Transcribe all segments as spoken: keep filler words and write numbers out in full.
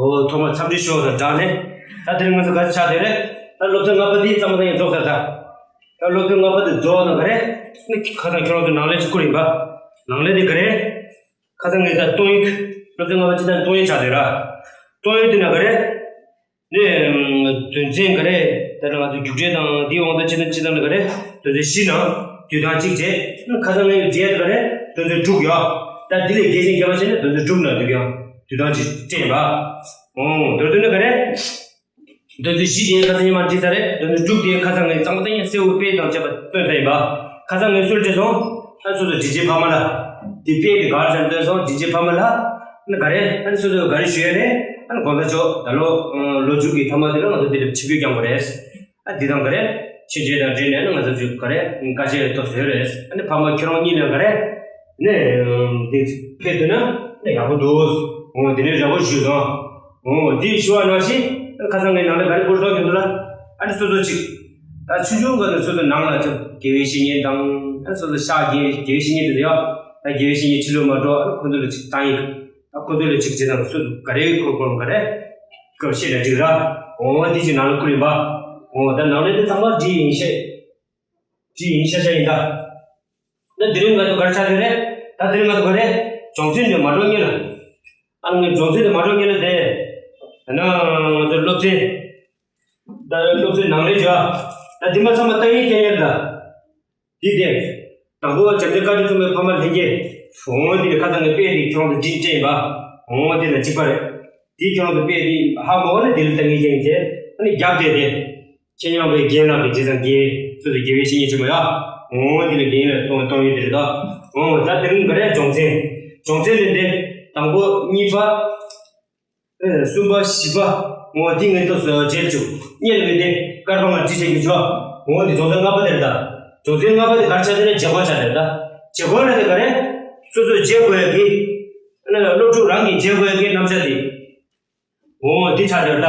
ཨོ། ཐོག་མར་འཚམས་འདྲི་ཞུ་བ་དང་སྦྲགས་ནས། ད་དེ་རིང་ང་ཚོ་ག་རེ་ཆགས་བསྡད་རེད། ད་སློབ་ཚན་ལྔ་པ་འདི་གཙང་མ་ཚང་ཡང་རྫོགས་ཚར། ད་ད་སློབ་ཚན་ལྔ་པ་འདི་རྫོགས་ན་ག་རེ། ནི་ཁ་སང་ཁྱོད་རང་ཚོ་ནང་ལས་ཅིག་བསྐུར་ཡིན་པ། ནང་ལས་འདི་ག་རེ། ཁ་སང་ངས་ད་གཏོང་ཡིག་སློབ་ཚན་ལྔ་པ་སྤྱི་བཏང་གཏོང་ཡིག་ཆགས་བསྡད་ར། གཏོང་ཡིག་འདི་ན་ག་རེ། ནས། དོན་ཚན་ག་རེ། ད་ང་ཚོ་རྒྱུགས་འབྲས་དང་འདིའི་དབང་དུ་ཆེ་དང་ཆེ་དང་ནི་ག་རེ། དོན་ཚན་བཞི་ནང་དུས་དང་གཅིག་བྱས། ཁ་སང་ངས་འབྲས་ག་རེ། དོན་ཚན་དྲུག་ཡོད། ད་འདི་ལས་རྒྱས་ཤིང་རྒྱས་པ་བྱས་ན་དོན་ཚན་དྲུག་ནང་འདུག་ཡང་དུས་དང་གཅིག་སྤྲད་པ། འོ་མདོར་བསྡུས་ན་ག་རེ། དོན་ཚན་བཞི་དེ་ཁ་སང་ཉི་མ་བྲིས་ཚར་རེད། དོན་ཚན་དྲུག་དེ་ཁ་སང་ངས་གཙང་མ་གཙང་ཡང་གསལ་བོ་དཔེ་དང་བཅས་པ་སྟོན་ཚར་ཡིན་པ། ཁ་སང་ངས་སུར་བྲིས་སོང་། ཨ་སོ་སོ་འབྲི་བྱེད་ཕ་མ་ལ། དེ་དཔེ་དེ་ག་རེ་བྱས་སྟོན་སོང་། འབྲི་བྱེད་ཕ་མ་ལ། ཨ་ནི་ག་རེ། ཨ་ནི་སོ་སོ་ག་རེ་ཞུ་ཡ་རེད། ཨ་ནི་གོང་ས་མཆོག་ད་ལོ་ལོ་མཇུག་གི་ཐ་མ་དེ་ལ་ང་ཚོ་དེ་ལ་ཆིབས་བསྒྱུར་བསྐྱངས་པ་རེད། ཨ་འདི་དང་ག་རེ། ཕྱིན་ཆད་དང་འབྲེལ་ནས་ཨ་ནི་ང་ཚོ་ཚོས་ག་རེ། བཀའ་ཆད་ཐོབ་ཟེར་རེད། ཨ་ནི་ཕ་མ་ཁྱོད་རང་གཉིས་ལ་ག་རེ། ནས་འདི་ཕེབས་ཐུབ་ན་ནི་ཡག་པོ་འདུག་འོ་དེ་ནས་ར་བོ་ཞུས་སོང་། འོ་འདི་ཞུ་བ་ནང་བཞིན་ཁ་སང་ངའི་ནང་ལ་ག་རེ་བསྐུར་སོང་ཁྱོད་ཚོ་ལ། ཨ་ནི་སོ་སོ་གཅིག་ད་ཆུང་ཆུང་སྒང་ནས་སོ་སོ་ནང་ལ་ཅིག་དགེ་བའི་བཤེས་གཉེན་དང་། ཨ་ནི་སོ་སོ་ཤག་དགེ་དགེ་བའི་བཤེས་གཉེན་དེ་ཚོ་ཡོད། ད་དགེ་བའི་བཤེས་གཉེན་ཕྱི་ལོགས་མ་འགྲོ། ཨ་ནི་ཁོ་ཚོ་ལ་ཅིག་བཏང་ཡིག་ད་ཁོ་ཚོ་ལ་ཅིག་བྱེད་དང་སུ་ག་རེ་ཁོ་ཁོ་ག་རེ་སྐབས་ཤེས་ལ་འགྲིག་ར། འོ་འདི་ཅིག་ནང་ལ་བསྐུར་ཡིན་པ། འོ་ད་ནང་ལ་འདི་ཚང་མ་བྲིས་ཡིན་ཤེས། ཅི་ཡིན་ཤ་ཤ་ཡིན་ད། ད་དེ་རིང་ང་ཚོ་ག་རེ་ཆགས་ཀྱི་རེད། ད་དེ་རིང་ང་ཚོ་ག་རེ། སྦྱོང་ཚན་དེ་མ་འགྲོ་ཉིན་ལ། ཨ་ནི་སྦྱོང་ཚན་དེ་མ་འགྲོ་ཉིན་ལ་དེ། ད་ནང་ང་ཚོ་སློབ་ཚན། ད་སློབ་ཚན་ནང་ལས་བྱ། ད་དེ་མ་ཚང་མ་ལྟ་ཡིན་སྐད་ཡིན་ད། འདི་དེ། དང་པོ་བྱམས་བརྩེ་བཀའ་དྲིན་མཚུངས་པའི་ཕ་མ་ལྷན་སྐྱེས། འོང་དེ་ནི་ཁ་སང་ནས་དཔེ་དེ་ཁྱོད་རང་ཚོ་འདྲིས་སྤྲད་ཡིན་པ། འོང་དེ་ལ་གཅིག་པ་རེད། དེ་ཁྱོད་རང་ཚོ་དཔེ་དེ་ཧ་མ་གོ་ན་དེ་ལ་ལྟ་ངེས་ཀྱང་བྱས། ཨ་ནི་རྒྱབ་དེ་དེ། ཁྱེད་ཉང་པའི་རྒན་ལགས་ཀྱི་རྗེས་སམ་རྒན་སོ་སོ་དགེ་བའི་བཤེས་གཉེན་ཆེན་མོ་ཡ། འོང་དེ་ལ་རྒན་ལ་གཏོང་གཏོང་ཡོད་དེ་རེད་ད། འོང་ད་དེ་རིང་ག་རེ་སྦྱོང་ཚན། སྦྱོང་ཚན་ནི་འདི། དང་པོ་གཉིས་པ། ཨེ་གསུམ་པ་བཞི་པ། འོང་དེ་ངས་ཏོག་ཙམ་བརྗེད་བཅུག་སྙན་ལ་ངས་དེ་སྐར་མ་ང་བྲིས་བྱས་ཀྱི་ཆོག་འོང་དེ་སྦྱོང་ཚན་ལྔ་པ་དེ་རེད་ད། སྦྱོང་ཚན་ལྔ་པ་དེ་ག་རེ་ཆགས་དེ་ནས་བྱེད་སྒོ་ཆགས་དེ་རེད་ད། བྱེད་སྒོ་ལ་དེ་ག་རེ། སོ་སོས་བརྗེད་དགོས་ཡ་གི། ཨ་ནི་སློབ་ཕྲུག་རང་གིས་བརྗེད་དགོས་ཡ་གི་རྣམ་གཞག་དེ། འོ་འདི་ཆགས་བསྡད་ད།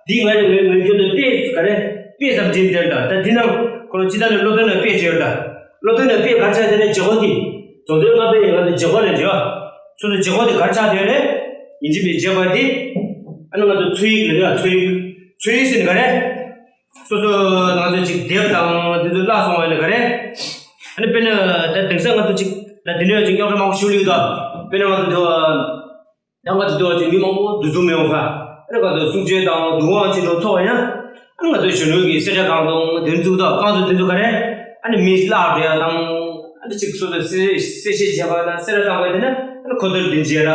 འདི་ང་ནི་ངའི་ངའི་ཁྱོད་ཚོ་དཔེ་ག་རེ། དཔེ་ཙམ་འདྲེན་བསྡད་ད། ད་འདི་ནང་ཁོ་རང་ཅི་ལྟར་ནས་སློབ་ཐོན་ནས་དཔེ་བྱས་ཡོད་ད། སློབ་ཐོན་ནས་དཔེ་ག་རེ་ཆགས་བསྡད་ན་བྱེད་སྒོ་འདི། སྦྱོང་ཚན་ལྔ་པའི་ང་ཚོ་བྱེད་སྒོ་ལས་བྱེད་བ། སོ་སོ་བྱེད་སྒོ་འདི་ག་རེ་ཆགས་བསྡད་རེད། ཡིན་གཅིག་མིན་གཅིག་བྱེད་སྒོ་འདི། ཨ་ནི་ང་ཚོ་འཚོལ་ཡིག་ལ་ཡ་འཚོལ་ཡིག་འཚོལ་ཡིག་ཟེར་ནི་ག་རེ། སོ་སོ་ང་ཚོ་ཅིག་དེབ་དང་དེ་ཚོ་བརླག་སོང་བ་ཡིན་ན་ག་རེ། ཨ་ནི་དཔེར་ན་ད་དེང་སང་ང་ཚོ་ཅིག་ད་འདི་ནས་ཅིག་རྙོག་དྲ་མང་པོ་ཞིག་སླེབས་ཡོད་ད། དཔེར་ན་ང་ཚོ་དེ། ཡང་ང་ཚོ་འདུ་བ་ཅན་མི་མང་པོ་འདུ་འཛོམས་ཡོང་ས། ཨ་ནི་ང་ཚོ་གསུང་ཆོས་དང་འདུ་ཁང་ཆེ་འགྲོ་ཚོགས་ཡང་། ཨ་ནི་ང་ཚོ་གཞོན་ནུ་གི་གསལ་བསྒྲགས་ཁང་དང་དེ་ཚོ་དང་རྐང་ཚོ་དེ་ཚོ་ག་རེ། ཨ་ནི་མི་བརླག་འགྲོ་ཡ་དང་། ཨ་ནི་ཅིག་སོ་སོ་གསལ་གསལ་བཤད་བྱས་པ་དང་གསལ་བསྒྲགས་བཏང་བ་དེ་ནི་ཨ་ནི་ཁོ་ཚོར་དེ་བྱས་ར།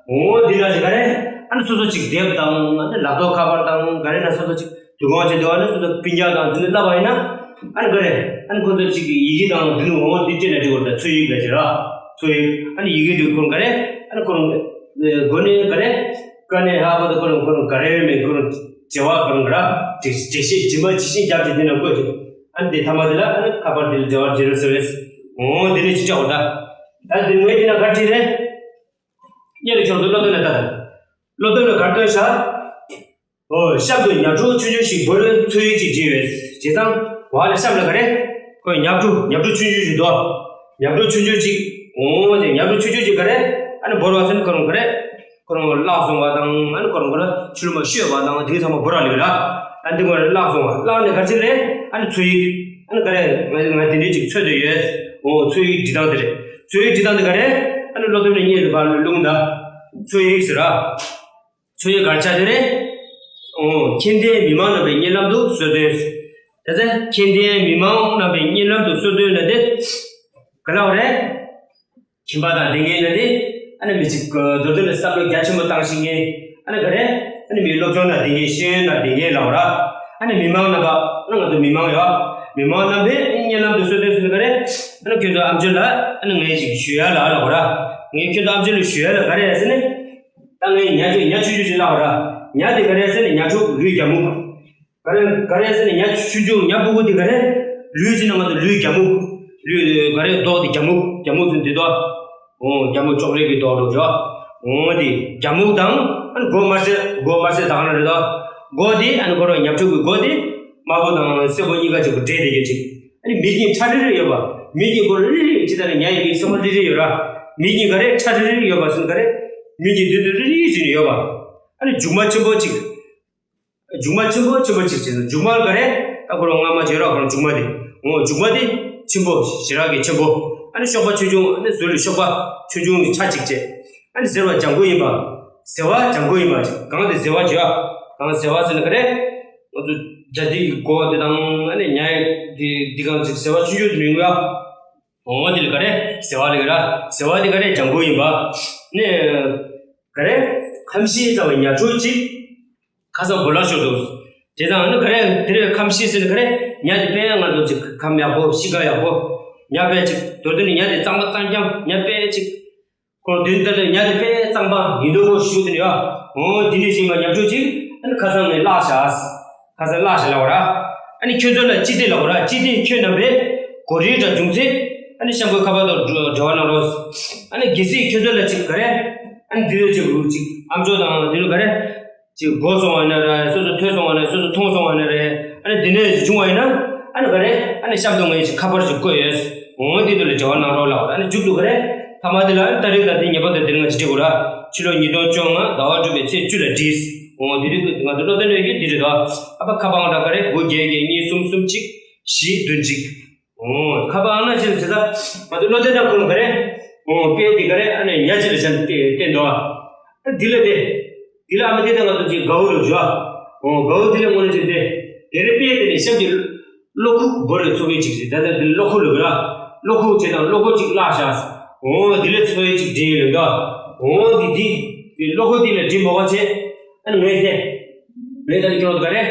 འོ་འདི་ན་ཅིག་ག་རེ། ཨ་ནི་སོ་སོ་ཅིག་དེབ་དང་ཨ་ནི་ལག་ཐོགས་ཁ་པར་དང་ག་རེ་ན་སོ་སོ་ཅིག་འདུ་ཁང་ཆེ་འདུ་བ་ནི་སོ་སོ་སྤུན་ཀྱག་དང་དེ་ཚོ་བསླབ་པ་ཡིན་ན། ཨ་ནི་ག་རེ། ཨ་ནི་ཁོ་ཚོ་གཅིག་གིས་ཡི་གེ་དང་དེ་ནི་འོ་འདི་སྤྲད་ན་འགྲིག་གོ་རེད་ད། འཚོལ་ཡིག་ལ་བྱེད་ར། འཚོལ་ཡིག་ཨ་ནི་ཡི་གེ་འདི་ཁོ་རང་ག་རེ། ཨ་ནི་ཁོ་རང་། སྒོ་ནས་ག་རེ། དཀའ་གནད་ཧ་གོ་ད་ཁོ་རང་ཁོ་རང་ག་རེ་མེད་ཁོ་རང་བྱེད་བ་ཁོ་རང་ག་ར། འགྲེལ་འགྲེལ་བཤད་ཇི་མ་ཇི་བཞིན་རྒྱབ་ཀྱི་འདི་ན་བཀོད་ཀྱི། ཨ་ནི་དེ་ཐ་མ་དེ་ལ་ཨ་ནི་ཁ་པར་དེ་ལ་འབྲེལ་བ་བྱེད་རོགས་ཟེར་བས། འོ་དེ་ནས་ཅི་ཆགས་འོ་ད། ད་དེ་ངས་འདི་ན་ག་བྲིས་རེད། སྙན་ལ་ཁྱོད་ཚོ་སློབ་སྟོན་ལ་ལྟ་དང་། སློབ་སྟོན་ལ་ག་བཏོན་ཤག་འོ་གཤམ་དུ་ཉ་ཕྲུག་ཆུང་ཆུང་ཞིག་བོད་རིགས་འཚོལ་ཡིག་ཅིག་བྲིས་ཡོད། བྱས་ཙང་བ་ལ་གཤམ་ལ་ག་རེ། ཁོས་ཉ་ཕྲུག་ཉ་ཕྲུག་ཆུང་ཆུང་ཞིག་འདུག་ཉ་ཕྲུག་ཆུང་ཆུང་ཅིག་འོ་དེ་ཉ་ཕྲུག་ཆུང་ཆུང་ཅིག་ག་རེ། ཨ་ནི་བོར་བ་ཟེར་ནི་ཁོ་རང་ག་རེ། ཁོ་རང་བརླག་སོང་བ་དང་ཨ་ནི་ཁོ་རང་ག་རེ་ཆུ་ལུ་མ་ཤོད་པ་དང་དེ་ཚང་མ་བོར་བ་ལེགས་ལ། ཨ་འདི་ཁོ་རང་བརླག་སོང་བ་བརླག་ནས་ག་ཅི་རེད། ཨ་ནི་འཚོལ་ཡིག་ཨ་ནི་ག་རེ་ང་ང་དེ་འདྲའི་ཅིག་འཚོལ་དུ་ཡོད། འོ་འཚོལ་ཡིག་འབྲི་སྟངས་དེ་རེད། འཚོལ་ཡིག་འབྲི་སྟངས་དེ་ག་རེ། ཨ་ནི་སློབ་སྟོན་ནས་སྙན་དུ་བར་ལུང་ད། འཚོལ་ཡིག་ཟེར་ར། འཚོལ་ཡིག་ག་རེ་ཆགས་ཡོད་རེད། ཨོ། མཁྱེན་ལྡན་མི་མང་རྣམ་པའི་སྙན་ལམ་དུ་གསོལ་སྟོན། དེ་ཚེ་མཁྱེན་ལྡན་མི་མང་རྣམ་པའི་སྙན་ལམ་དུ་གསོལ་སྟོན་ལ་དེ། ག་ལབ་རེད། ཁྱིམ་པ་དང་སྡེ་ངན་ལ་དེ། ཨ་ནི་མི་གཅིག་མདོར་བསྡུས་ནས་བསམ་བློ་རྒྱ་ཆེན་པོ་བཏང་ཤེས་མཁན། ཨ་ནི་ག་རེ། ཨ་ནི་མི་སློབ་སྦྱོང་དང་ལྡན་མཁན་ཤེས་ཡོན་དང་ལྡན་མཁན་ལབ་ར། ཨ་ནི་མི་མང་རྣམ་པ། ཨ་ནི་ང་ཚོ་མི་མང་ཡོད། མི་མང་རྣམ་པའི་སྙན་ལམ་དུ་གསོལ་སྟོན་ཟེར་ནི་ག་རེ། ཨ་ནི་ཁྱོད་ཚོ་ཨམ་ཆོས་ལ་ཨ་ནི་ངས་ཅིག་ཞུ་ཡ་ལ་ལབ་ར། ངས་ཁྱོད་ཚོ་ཨམ་ཆོས་ལ་ཞུ་ཡ་ལ་ག་རེ་ཟེར་ནི། ད་ངས་ཉ་ཆུ་ཉ་ཆུང་ཆུང་ཅིག་ལབ་ར། ཉ་དེ་ག་རེ་ཟེར་ནི་ཉ་ཕྲུག་ལུས་རྒྱ་སྨུག་ག་རེ་ག་རེ་ཟེར་ནི་ཉ་ཆུང་ཆུང་ཉ་སྤུ་གུ་དེ་ག་རེ། ལུས་ཟེར་ནི་ང་ཚོ་ལུས་རྒྱ་སྨུག་ལུས་ག་རེ་མདོག་དེ་རྒྱ་སྨུག་རྒྱ་སྨུག་ཟེར་འདི་དོ། འོ་རྒྱ་སྨུག་ཅོག་ལེ་གི་མདོག་འདྲ་བོ། འོ་དེ་རྒྱ་སྨུག་དང་ཨ་ནི་མགོ་དམར་སེར་མགོ་དམར་སེར་དང་ན་རེད་དོ། མགོ་དེ་ཨ་ནི་ཁོ་རང་ཉ་ཕྲུག་གི་མགོ་དེ་དམར་པོ་དང་སེར་པོ་གཉིས་ཀ་གཅིག་པུ་འདྲེས་བསྡད་ཀྱི་ཅིག་ཨ་ནི་མིག་གཉིས་ཁྲ་རི་རི་ཡོད་པ། མིག་གཉིས་མགོ་རི་རི་ཅི་ལྟར་ཉ་ཡི་མིག་སེར་པོ་རི་རི་ཡོད་ར། མིག་གཉིས་ག་རེ་ཁྲ་རི་རི་ཡོད་པ་ཟེར་ནི་ག་རེ། མིག་གཉིས་མདུན་དུ་རི་རི་ཟེར་ནི་ཡོད་པ། ཨ་ནི་མཇུག་མ་ཆེན་པོ་གཅིག་མཇུག་མ་ཆེན་པོ་ཆེན་པོ་གཅིག་བྱས་ན། མཇུག་མ་ག་རེ། ད་ཁོ་རང་སྔ་མ་བྱས་རོགས་ཁོ་རང་མཇུག་མ་དེ། འོ་མཇུག་མ་དེ་ཆེན་པོ་ཞེ་དྲག་གི་ཆེན་པོ། ཨ་ནི་གཤོག་པ་ཆུང་ཆུང་། ཨ་ནི་ཟུར་ལ་གཤོག་པ་ཆུང་ཆུང་གི་ཆ་གཅིག་བྱས། ཨ་ནི་ཟེར་བ་ལྗང་ཁུ་ཡིན་པ། ཟེར་བ་ལྗང་ཁུ་ཡིན་པ། གང་དེ་ཟེར་བ་བྱས་ཨ། གང་ཟེར་བ་ཟེར་ན་ག་རེ། ང་ཚོ་སྒྲ་སྡུད་ཀྱི་གོ་བ་དེ་དང་། ཨ་ནི་ཉ་དེ་འདི་གང་ཅིག་ཟེར་བ་ཆུང་ཆུང་དེ་མིན་གོ་ཨ། འོ་དེ་ལ་ག་རེ་ཟེར་བ་ལ་ག་རེ། ཟེར་བ་དེ་ག་རེ་ལྗང་ཁུ་ཡིན་པ། ནི་ག་རེ། ཁམས་གཤིས་གཙང་བའི་ཉ་ཕྲུག་ཅིག་ཁ་སང་བོད་ལ་ཤོར་འདུག་བྱས་ཙང་ཨ་ནི་ག་རེ། དེ་རེད། ཁམས་གཤིས་ཟེར་ནི་ག་རེ། ཉ་དེ་དཔེ་ང་ཚོ་ཅིག་ཁམས་ཡག་པོ། གཤིས་ཀ་ཡག་པོ། ཉ་དཔེ་ཅིག་མདོར་བསྡུས་ནས་ཉ་དེ་གཙང་མ་གཙང་རྐྱང་། ཉ་དཔེ་ཅིག་ཁོ་མདུན་དུ་ལ་ཉ་དེ་དཔེ་གཙང་མ་ཡིན་འདུག་གོ་ཞུ་དེ་ནི་ཡ། འོ་དེ་ནས་ཞིག་མ་ཉ་ཕྲུག་ཅིག་ཨ་ནི་ཁ་སང་ནས་བརླག་བཞག་ཁ་སང་བརླག་བཞག་ལབ་པ་ར། ཨ་ནི་ཁྱོད་ཚོ་ལ་སྤྱི་བདེ་ལབ་པ་ར། སྤྱི་བདེ་ཁྱོད་རྣམ་པས་གོ་སྒྲིག་དང་བྱུང་ཚེ། ཨ་ནི་གཤམ་འཁོད་ཁ་པར་དང་འབྲེལ་བ་གནང་རོགས། ཨ་ནི་གལ་སྲིད་ཁྱོད་ཚོ་ལ་ཅིག་ག་རེ། ཨ་ནི་དེ་ལ་ཅིག་ཅིག་ཨམ་ཅོག་དང་དེ་ལ་ག་རེ། ཅིག་གོ་སོང་བ་ཡིན་ན་རེད། སོ་སོ་ཐོས་སོང་བ་ཡིན་ན་རེད། སོ་སོ་མཐོང་སོང་བ་ཡིན་ན་རེད། ཨ་ནི་དེ་ནས་བྱུང་བ་ཡིན་ན། ཨ་ནི་ག་རེ། ཨ་ནི་གཤམ་དུ་ངས་ཅིག་ཁ་པར་ཅིག་བཀོད་ཡོད། འོ་དེ་དུ་ལ་འབྲེལ་བ་གནང་རོགས་ལབ། ཨ་ནི་མཇུག་ཏུ་ག་རེ། ཐ་མ་དེ་ལ་ཨ་ནི་ཏ་རིག་དང་དེ་ཉེ་པོ་དེ་དེ་ལ་ང་ཅིག་བྲིས་དགོས་ར། ཕྱི་ལོ་ཉིས་སྟོང་བཅོ་ལྔ་ཟླ་བ་དྲུག་པའི་ཚེས་བཅུ་ལ་བྲིས། འོ་དེ་དུས་ང་ཚོ་སློབ་སྟོན་ནས་ཀྱི་དེ་རེད་དོ། ཨ་ཕ་ཁ་པར་ཨང་གྲངས་ག་རེ། དགུ་བརྒྱད་བརྒྱད་གཉིས་གསུམ་གསུམ་གཅིག་བཞི་བདུན་གཅིག་འོ་ཁ་པར་ཨང་ན་ཅི་ལ་བྱེད་ས། ང་ཚོ་བློ་གཏད་ན་ཁོ་རང་ག་རེ། འོ་དཔེ་དེ་ག་རེ། ཨ་ནི་ཉ་ཅི་ལ་བྱ་བལྟས་འདུག་ཨ་འདི་ལ་དེ། འདི་ལ་ཨ་མ་དེ་ད་ང་ཚོ་ཅིག་དགའ་བོ་ལ་འཇུ་ཨ། འོ་དགའ་བོ་དེ་ལ་དངོས་གནས་ཅིག་དེ། དེ་རེ་དཔེ་དེ་ནས་གཤམ་གྱི་གློག་ཁུག་བོར་བའི་ཚོ་བའི་ཅིག་ཅིག་ད་ལྟ་དེ་གློག་ཁུག་ལ་ག་ར། གློག་ཁུག་བྱེད་དང་གློག་ཁུག་ཅིག་བརླག་བཞག་འོ་དེ་ལ་ཚོ་བའི་ཅིག་འདྲེན་ལ་འདུག་འོ་དེ་དེ། དེ་གློག་ཁུག་དེ་ལ་འདྲེན་མོ་ག་བྱེད། ཨ་ནི་ངས་དེ། ངས་ད་ནི་ཁྱོད་ཚོ་ག་རེ།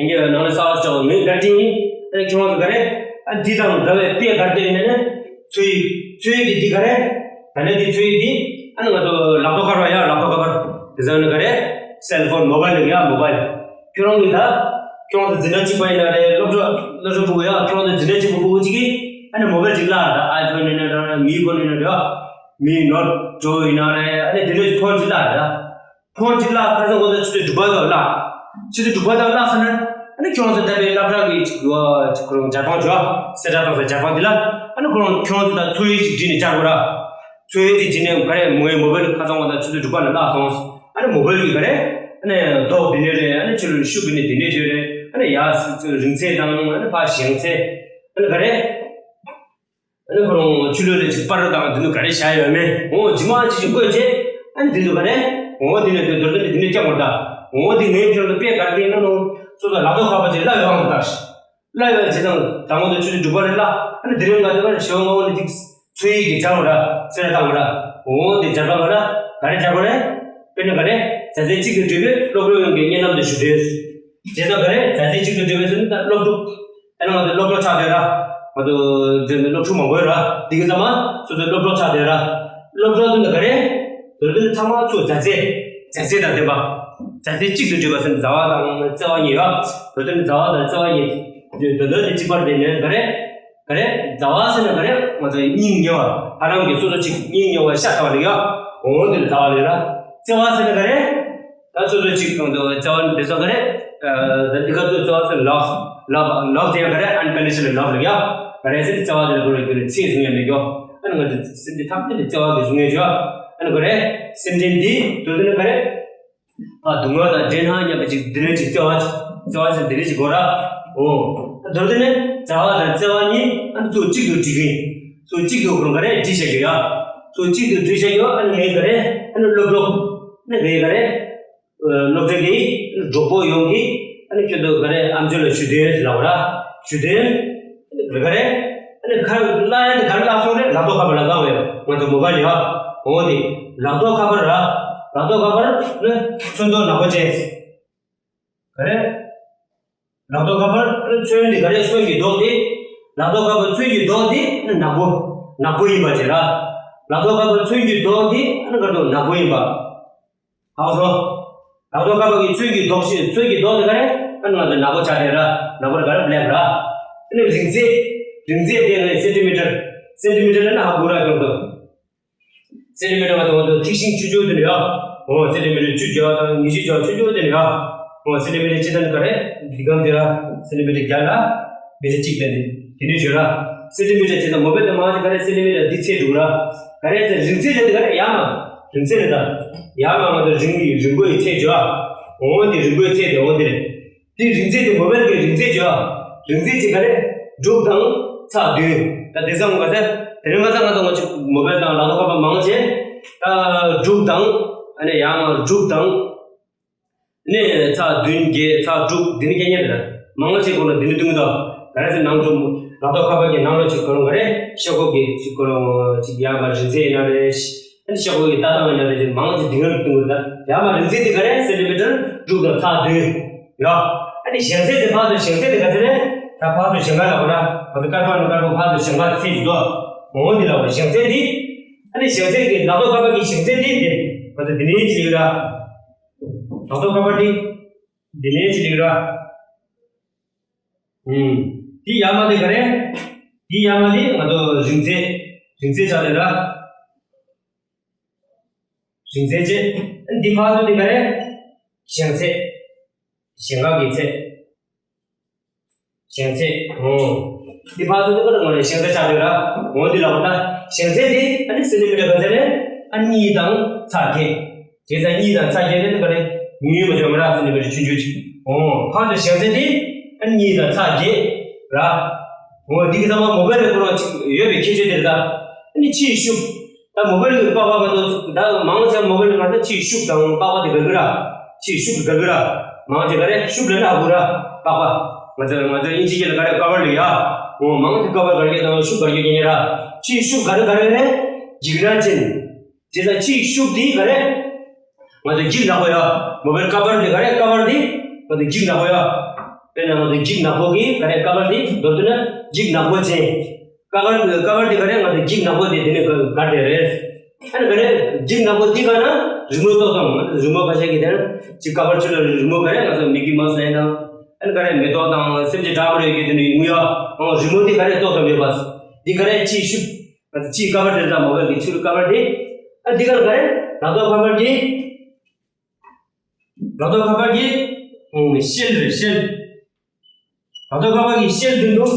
ངས་ནང་ལ་ས་བ་ཅོག་ངས་ག་དྲིན་ཡིན། ཨ་ནི་ཁྱོད་ཚོ་ག་རེ། ཨ་འདི་དང་འདྲ་བའི་དཔེ་ག་རེ་ཡིན་ན་ནི། ཚོས་ཡིག་ཚོས་ཡིག་འདི་འདི་ག་རེ། ད་ནི་འདི་ཚོས་ཡིག་འདི། ཨ་ནི་ང་ཚོ་ལག་ཐོག་ཁ་པར་ཡ། ལག་ཐོག་ཁ་པར། དེ་ཚང་ནི་ག་རེ། སེལ་ཕོན་མོ་བལ་ལ་ཡ། མོ་བལ། ཁྱོད་རང་གི་ད། ཁྱོད་ཚོ་འཛིན་གྲྭ་གཅིག་པ་ཡིན་ན་རེད། སློབ་གྲྭ་སློབ་གྲྭ་ཕྲུ་གུ་ཡ། ཁྱོད་ཚོ་འཛིན་གྲྭ་གཅིག་པ་ཕྲུ་གུ་གཅིག་གིས། ཨ་ནི་མོ་བལ་གཅིག་བརླག་ད། ཨའི་ཕོན་ཡིན་ན་འདྲ། མི་ཕོན་ཡིན་ན་འདྲ། མི་ནོར་འགྲོ་ཡིན་ན་རེད། ཨ་ནི་དེ་འདྲ་ཕོན་གཅིག་བརླག་ད། ཕོན་གཅིག་བརླག་ཁ་སང་གོ་ད་ཆུ་ཚོད་དྲུག་པ་དང་བརླག་ཆུ་ཚོད་དྲུག་པ་དང་བརླག་ཟེར་ན། ཨ་ནི་ཁྱོད་ཚོ་ད་པའི་སློབ་གྲྭ་གི་ཅིག་ཡོད་ཅིག་ཁོ་རང་སྦྱར་བང་ཅོ་གསལ་བསྒྲགས་བཏང་ས་སྦྱར་བང་དེ་ལ། ཨ་ནི་ཁོ་རང་ཁྱོད་ཚོ་ད་ཚོས་ཡིག་ཅིག་བྲིས་ནས་བཅར་དགོས་ར། ཚོས་ཡིག་ཅིག་བྲིས་ནས་ག་རེ། མོའི་མོ་བལ་ཁ་སང་གོ་ད་ཆུ་ཚོད་དྲུག་པ་ལ་བརླག་སོང་། ཨ་ནི་མོ་བལ་གི་ག་རེ། ཨ་ནི་རྡོག་དེ་ནས་རེད། ཨ་ནི་ཆུ་ལ་ཤུགས་དེ་ནས་དེ་ནས་རེད། ཨ་ནི་ཡར་རིང་ཚད་དང་། ཨ་ནི་ཕར་ཞེང་ཚད། ཨ་ནི་ག་རེ། ཨ་ནི་ཁོ་རང་ཆུ་ལོད་ལ་ཅིག་པར་དང་དེ་ཚོ་ག་རེ་བཞག་ཡོད་མེད། འོ་ཇི་མ་ཇི་བཞིན་བཀོད་བྱས། ཨ་ནི་དེ་ཚོ་ག་རེ། འོ་དེ་ནས་དེ་མདོར་བསྡུས་ནས་དེ་ནས་སྐྱབས་མོ་ད། འོ་དེ་ངའི་ཁྱོད་ཚོ་དཔེ་ག་རེ་དེ་ཡིན་ན་ནོ། སོ་སོ་ལག་ཐོག་ཁ་པར་ཅིག་བརླག་ཡོད་ཨང་ད། བརླག་ཡོད་བྱས་ཙང་དང་པོ་དེ་ཆུ་ཚོད་དྲུག་པ་ལ་བརླག་ཨ་ནི་དེ་རིང་ང་ཚོ་ག་རེ་ཞོ་ངོ་ནི་ཅིག་ཚོས་ཡིག་གི་སྦྱར་མོ་ད། སེ་ར་བཏང་མོ་ད། འོ་དེ་སྦྱར་པ་ང་ལ་ག་རེ་སྦྱར་དགོས་རེད། དཔེར་ན་ག་རེ། མཛའ་བརྩེ་གཅིག་ཏུ་སྒྲིལ་བའི་སློབ་གྲོགས་ཡོངས་ཀྱི་སྙན་ལམ་དུ་ཞུ་དོན། བྱས་ཙང་ག་རེ། མཛའ་བརྩེ་གཅིག་ཏུ་སྒྲིལ་བའི་ཟེར་ན་ད་སློབ་ཕྲུག་ཨ་ནི་ང་ཚོ་སློབ་གྲོགས་ཆགས་བསྡད་ར། ང་ཚོ་འདི་ནི་སློབ་ཕྲུག་མང་པོ་ཡོད་ར། དེ་གི་ཚང་མ་སོ་སོའི་སློབ་གྲོགས་ཆགས་བསྡད་ར། སློབ་གྲོགས་ཚོ་ནི་ག་རེ། དོན་དུ་ནི་ཚང་མ་ཚོ་མཛའ་བརྩེ། མཛའ་བརྩེ་དང་ལྡན་པ། མཛའ་བརྩེ་གཅིག་ཏུ་སྒྲིལ་བ་ཟེར་ན་མཛའ་བ་དང་བརྩེ་བ་གཉིས་ཡོད། དོན་དུ་ནི་མཛའ་བ་དང་བརྩེ་བ་གཉིས། དོན་དུ་ནི་གཅིག་པར་བསྡད་ནས་ག་རེ། ག་རེ། མཛའ་བ་ཟེར་ན་ག་རེ། ང་ཚོ་སྙིང་ཉེ་བ། ཧ་ལམ་གྱི་སོ་སོ་གཅིག་སྙིང་ཉེ་བ་ཤ་ཚ་བ་ལ་ཡོད། འོ་འདི་ལ་མཛའ་བ་ལ་ཡོད་ར། བརྩེ་བ་ཟེར་ན་ག་རེ། ད་སོ་སོ་གཅིག་གང་དུ་བརྩེ་བ་འདི་ཚོ་ག་རེ། ད་འདི་ག་ཚོ་བརྩེ་བ་ཚོ་love love love དེ་ཡང་ག་རེ། unconditional love ལ་ཡ། ག་རེ་ཟེར་བརྩེ་བ་དེ་ལ་གོ་རེ་གོ་རེ་ཚིག་གསུང་ཡ་མེད་ཀྱོ། ཨ་ནི་ང་ཚོ་སེམས་ཅན་ཐམས་ཅད་ལ་བརྩེ་བ་གི་གསུང་ཡ་ཅོ། ཨ་ནི་གོ་རེ། སེམས་ཅན་འདི་དོན་དུ་ནི་ག་རེ། ཨ་སྡུག་བསྔལ་དང་འདྲེས་སྣང་མཉམ་པའི་ཅིག་འདི་ནས་ཅིག་བརྩེ་བ་བརྩེ་བ་ཟེར་འདི་ནས་ཅིག་གོ་ར། འོ། མདོར་བསྡུས་ནས་མཛའ་བ་དང་བརྩེ་བ་གཉིས་ཨ་ནི་ཚུར་གཅིག་ཏུ་སྒྲིལ་གྱིན། ཚུར་གཅིག་ཏུ་གོ་ར་ག་རེ་སྒྲིལ་བྱ་རྒྱུ་ཡ། ཚུར་གཅིག་ཏུ་སྒྲིལ་བྱ་རྒྱུ་ཨ་ནི་ངའི་ག་རེ། ཨ་ནི་སློབ་གྲོགས། ཨ་ནི་ངའི་ག་རེ། སློབ་གྲྭ་གི་གྲོགས་པོ་ཡོངས་ཀྱིས་ཨ་ནི་ཁྱོད་ཚོ་ག་རེ་ཨམ་ཅོག་ལ་ཞུ་དོན་ལབ་པ་ར། ཞུ་དོན་ག་རེ། ཨ་ནི་ག་རེ་བརླག་ཡ་དེ་ག་རེ་བརླག་སོང་རེད། ལག་ཐོག་ཁ་པར་ལ་བརླག་པས་ང་ཚོ་མོ་བལ་ཡ། འོ་དེ་ལག་ཐོག་ཁ་པར་ར། ལག་ཐོག་ཁ་པར་ནི་ཚོན་མདོག་ནག་པོ་ཅན། ག་རེ། ལག་ཐོག་ཁ་པར་ནི་ཚོན་དེ་ག་རེ་ཚོན་གྱི་མདོག་དེ། ལག་ཐོག་ཁ་པར་ཚོན་གྱི་མདོག་དེ་ནི་ནག་པོ། ནག་པོ་ཡིན་པ་ཅན་ར། ལག་ཐོག་ཁ་པར་ཚོན་གྱི་མདོག་དེ་ནི་ག་རེ་ནག་པོ་ཡིན་པ། ཧའོ་སོ། ལག་ཐོག་ཁ་པར་གྱི་ཚོན་གྱི་མདོག་ཤིག་ཚོན་གྱི་མདོག་དེ་ག་རེ། ཨ་ནི་ང་ཚོ་ནག་པོ་ཆགས་ཏེ་ར། ནག་པོ་ར་ག་རེ་black ར། ཨ་ནི་རིང་ཚད། རིང་ཚད་དེ་ནི་སེན་ཊི་མི་ཊར། སེན་ཊི་མི་ཊར་ལ་ནི་ཧ་གོ་ར་ཀྱོང་དུ། སེན་ཊི་མི་ཊར་ང་ཚོ་ང་ཚོ་ཐིག་ཤིང་ཆུང་ཆུང་དེ་ནི་ཡ། འོ་སེན་ཊི་མི་ཊར་བཅུ་བརྒྱ་དང་ཉི་ཤུ་བརྒྱ་ཆུང་ཆུང་དེ་ནི་ཡ། འོ་སེན་ཊི་མི་ཊར་སྤྱི་བཏང་ག་རེ། འདི་གང་དེ་ར། སེན་ཊི་མི་ཊར་བརྒྱ་ལ། མི་ཊར་གཅིག་དེ་ནི་དེ་ནི་ཞོ་ར། སེན་ཊི་མི་ཊར་སྤྱི་བཏང་མོ་བལ་དང་མ་ཅི་ག་རེ་སེན་ཊི་མི་ཊར་འདི་ཚད་འགྲོ་ར། ག་རེ་ཚད་རིང་ཚད་དེ་ག་རེ་ཡ་མ། རིང་ཚད་རེད་ད། ཡར་མར་ང་ཚོ་རིང་གི་རིང་པོའི་ཚད་བརྗོད་ཨ། འོང་འདི་རིང་པོའི་ཚད་དེ་འོང་འདི་རེད། དེ་རིང་ཚད་དེ་མོ་བེལ་གྱི་རིང་ཚད་བརྗོད་ཨ། རིང་ཚད་ཅིག་ག་རེ། དྲུག་དང་ཚེག་བདུན། ད་དེ་ཚང་ག་ཚད། དེ་རིང་ང་ཚང་ང་ཚང་ང་ཚོ་མོ་བེལ་དང་ལག་ཐོགས་ཁ་པར་མང་ཆེ། ད་དྲུག་དང་། ཨ་ནི་ཡར་མར་དྲུག་དང་། ནས་ཚེག་བདུན་བརྒྱད་ཚེག་དྲུག་འདི་ནི་རྐྱང་རྐྱང་རེད། མང་ཆེ་ཁོ་ན་འདི་ནི་སྟོན་གྱི་འདུག་ག་རེ་ཟེར་ནང་དུ་ལག་ཐོགས་ཁ་པར་གྱི་ནང་ལོགས་ཅིག་ཁོ་རང་ག་རེ་ཤོག་གུ་གི་ཅིག་ཁོ་རང་ཅིག་ཡར་མར་རིང་ཚད་ཡིན་ན་རེད། ཨ་ནི་ཤོག་གུ་གི་ལྟ་སྟངས་ཡིན་ན་རེད། ཅིག་མང་ཆེ་འདི་གར་སྟོན་གྱི་འདུག་ཡར་མར་རིང་ཚད་འདི་ག་རེ་སེན་ཊི་མི་ཊར་དྲུག་དང་ཚེག་བདུན་ར། ཨ་ནི་ཞེང་ཚད་འདི་ཕར་ཚུར་ཞེང་ཚད་འདི་ག་ཚད་རེད། ད་ཕར་ཚུར་ཞེང་ཁ་ལ་གོ་ན་ང་ཚོ་དཀར་པོ་ནི་དཀར་པོ་ཕར་ཚུར་ཞེང་ཁ་ཚད་འདུག་འོ་འདི་ལ་གོ་ཞེང་ཚད་འདི། ཨ་ནི་ཞེང་ཚད་ཀྱི་ལག་ཐོགས་ཁ་པར་གྱི་ཞེང་ཚད་འདི་འདི་ང་ཚོ་འདི་ནས་ཅིག་ཡོད་ར། ལག་ཐོགས་ཁ་པར་འདི། འདི་ནས་ཅི་ལེགས་ར། ཨུམ། འདི་ཡར་མར་འདི་ག་རེ། འདི་ཡར་མར་འདི་ང་ཚོ་རིང་ཚད། རིང་ཚད་ཆགས་ལེ་ར། རིང་ཚད་བྱས། འདི་ཕར་ཚུར་འདི་ག་རེ། ཞེང་ཚད། ཞེང་ཁ་གི་ཚད། ཞེང་ཚད། ཨོ། འདི་ཕར་ཚུར་འདི་ག་རེ་ང་རེ་ཞེང་ཚད་ཆགས་ཡོད་ར། འོ་འདི་ལ་འོ་ད། ཞེང་ཚད་འདི་ཨ་ནི་སེན་ཊི་མི་ཊར་ག་ཚད་རེད། ཨ་གཉིས་དང་ཚེག་བརྒྱད། བྱས་ཙང་གཉིས་དང་ཚེག་བརྒྱད་དེ་འདི་ག་རེ། ཉུང་ཉུང་མ་བྱུང་མ་ར་སེན་ཊི་མི་ཊར་ཆུང་ཆུང་ཅིག་ཨོ། ཕར་ཚུར་ཞེང་ཚད་འདི་ཨ་གཉིས་དང་ཚེག་བརྒྱད་ར། འོ་འདི་གི་ཚང་མ་མོ་བེལ་རེ་ཁོ་རང་ཅིག་ཡོད་པའི་ཁྱད་ཆོས་དེ་རེད་ད། ཨ་ནི་ཕྱིའི་ཤུགས། ད་མོ་བེལ་གྱི་པགས་པ་ག་དུས་ད་མང་ཆེ་མོ་བེལ་ང་ཚོ་ཕྱིའི་ཤུགས་དང་པགས་པ་དེ་དགར་གི་ར། ཕྱིའི་ཤུགས་དེ་དགར་གི་ར། མང་ཆེ་ག་རེ་ཤུགས་ལ་ན་དགོས་ར། པགས་པ། ང་ཚོ་ང་ཚོ་དབྱིན་ཇི་སྐད་ལ་ག་རེ་ཀ་བར་ལ་ཡ། འོ་མང་ཆེ་ཀ་བར་ག་རེ་དང་ཤུགས་ག་རེ་ཡོད་ཀྱི་ཡིན་ར། ཕྱིའི་ཤུགས་ག་རེ་ག་རེ་རེད། འཇིགས་སྣང་ཅན། དེ་ཚ་ཕྱིའི་ཤུགས་དེ་ག་རེ། ང་ཚོ་འཇིགས་ནག་པོ་ཡ། མོ་བེལ་ཀ་བར་དེ་ག་རེ་ཀ་བར་དེ། ང་ཚོ་འཇིགས་ནག་པོ་ཡ། དཔེར་ན་ང་ཚོ་འཇིགས་ནག་པོ་གི་ག་རེ་ཀ་བར་དེ་མདོར་བསྡུ་ན་འཇིགས་ནག་པོ་ཅན། ཀ་བར་ཀ་བར་དེ་ག་རེ་ང་ཚོ་འཇིགས་ནག་པོ་དེ་དེ་ནས་ག་ག་དེ་རེད། ཨ་ནི་ག་རེ་འཇིགས་ནག་པོ་དེ་ག་ན་རི་མོ་ཏོག་ཙམ་ང་ཚོ་རི་མོ་ཁ་ཤས་ཀྱི་དེ་ན་ཅིག་ཀ་བར་ཆུ་ལ་རི་མོ་ག་རེ་ང་ཚོ་མི་ཀི་མའོ་སི་ལ་ཡིན་དང་། ཨ་ནི་ག་རེ་མེ་ཏོག་དང་སེམས་ཅན་འདྲ་མི་འདྲ་ཡོད་ཀྱི་དེ་ནས་ཡོང་ཡ། ཨང་རི་མོ་དེ་ག་རེ་ཏོག་ཙམ་ཡོད་པ། དེ་ག་རེ་ཕྱིའི་ཤུགས། ང་ཚོ་ཕྱིའི་ཀ་བར་དེ་དང་མོ་བེལ་གྱི་ཕྱི་རུ་ཀ་བར་དེ། ཨ་འདི་གར་ག་རེ། ལག་ཐོགས་ཀ་བར་གྱི། ལག་ཐོགས་ཀ་བར་གྱི། ཨོ་ཤེལ་རེད་ཤེལ། ལག་ཐོགས་ཀ་བར་གྱི་ཤེལ་མདུན་དུ།